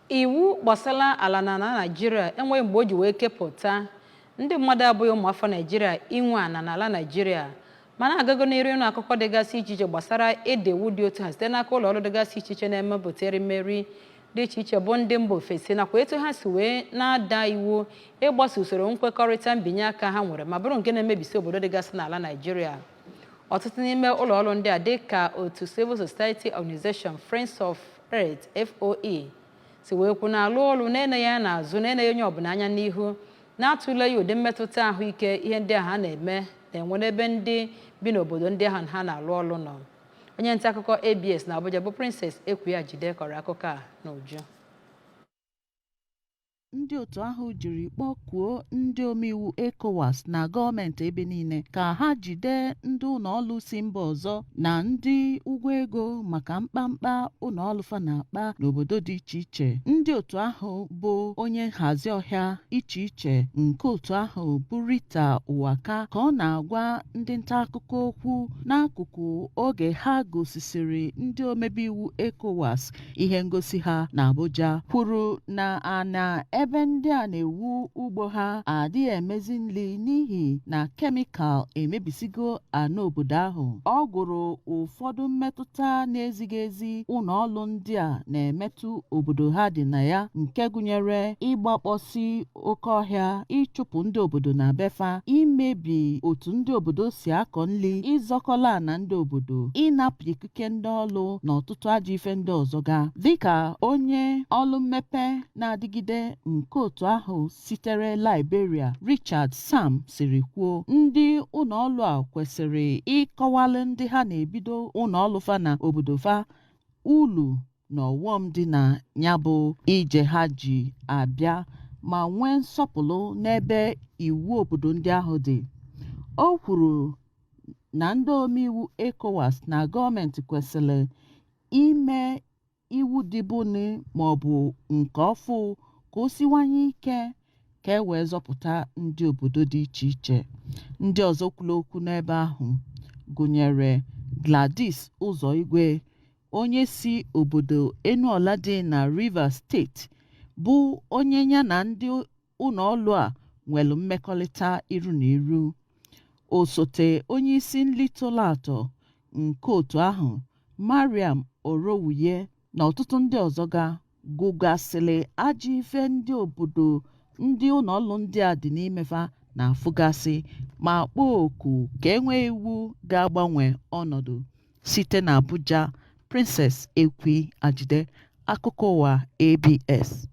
Iwu gbasara ala na Naịjirịa enweghị mgbe o ji wee kepụta ndị mmadụ abụghị ụmụafọ Naịjirịa inwe ana n'ala Naịjirịa, mana agago n'iru ịnụ akụkọ dịgasị iche iche gbasara ịda iwu dị otu ha site n'aka ụlọ ọrụ dịgasị iche iche na-emepụta erimeri dị iche iche bụ ndị mba ofesi, nakwa etu ha si wee na-ada iwu ịgbaso usoro nkwekọrịta mbinye aka ha nwere, ma bụrụ nke na-emebisi obodo dịgasị n'ala Naịjirịa. Ọtụtụ n'ime ụlọ ọrụ ndị a, dịka otu Civil Society Organization Friends of Earth, FOE, si wee kwu, na-alụ ọrụ na-eneghị ya n'azụ, na-eneghị onye ọbụla anya n'ihu, na-atụleghị ụdị mmetụta ahụike ihe ndị ahụ ha na-eme na-enwe n'ebe ndị bi n'obodo ndị ahụ ha na-alụ ọrụ nọ. Onye nta akụkọ ABS na Abuja bụ Princess Ekwuyajide kọrọ akụkọ a n'uju. Ndị otu ahụ jiri kpọkuo ndị omeiwu ECOWAS na gọọmenti ebe niile ka ha jide ndị ụlọọrụ si mba ọzọ na ndị ụgwọ ego maka mkpamkpa ụlọọrụ fa na-akpa n'obodo dị iche iche. Ndị otu ahụ bụ onye nhazi ọhịa iche iche nke otu ahụ bụ Rita Uwaka, ka ọ na-agwa ndị nta akụkọ okwu n'akụkụ oge ha gosisiri ndị omebe iwu ECOWAS ihe ngosi ha na Abuja, kwuru na ana ebe ndị a na-ewu ugbo ha adịghị emezi nri n'ihi na kemikal emebisigo ana obodo ahụ. Ọ gụrụ ụfọdụ mmetụta na-ezighị ezi ụlọọrụ ndị a na-emetụ obodo ha dị na ya, nke gụnyere ịgbakpọsị oke ọhịa, ịchụpụ ndị obodo na befa, imebi otu ndị obodo si akọ nri, ịzọkọla ana ndị obodo, ịnapụ ikike ndị ọrụ na ọtụtụ ajọ ife ndị ọzọ ga. Dịka onye ọrụ mmepe na-adịgide nke otu ahụ sitere Liberia, Richard Sam, siri kwuo, ndị ụlọọrụ a kwesịrị ịkọwalụ ndị ha na-ebido ụlọọrụ fa na obodo fa ulu na ọghọm dị na ya bụ ije ha ji abịa, ma nwee nsọpụrụ n'ebe iwu obodo ndị ahụ dị. O kwuru na ndị omeiwu ECOWAS na gọọmenti kwesịrị ime iwu dịbụnụ maọbụ nke ọfụ ka o siwanye ike ka e wee zọpụta ndị obodo dị iche iche. Ndị ọzọ kwuru okwu n'ebe ahụ gụnyere Gladys Ụzọigwe, onye si obodo Enuola dị na Rivers Steeti, bụ onye ya na ndị ụlọọrụ a nwere mmekọrịta iru na iru, osote onyeisi nri tọrọ atọ nke otu ahụ, Mariam Orowuye, na ọtụtụ ndị ọzọ ga gụgasịrị ajọ ife ndị obodo ndị ụlọọrụ ndị a dị n'imefa na-afụgasị, ma kpọọ oku ka e nwee iwu ga-agbanwe ọnọdụ. Site na Abuja, Princess Ekwi Ajide, akụkọ ụwa ABS.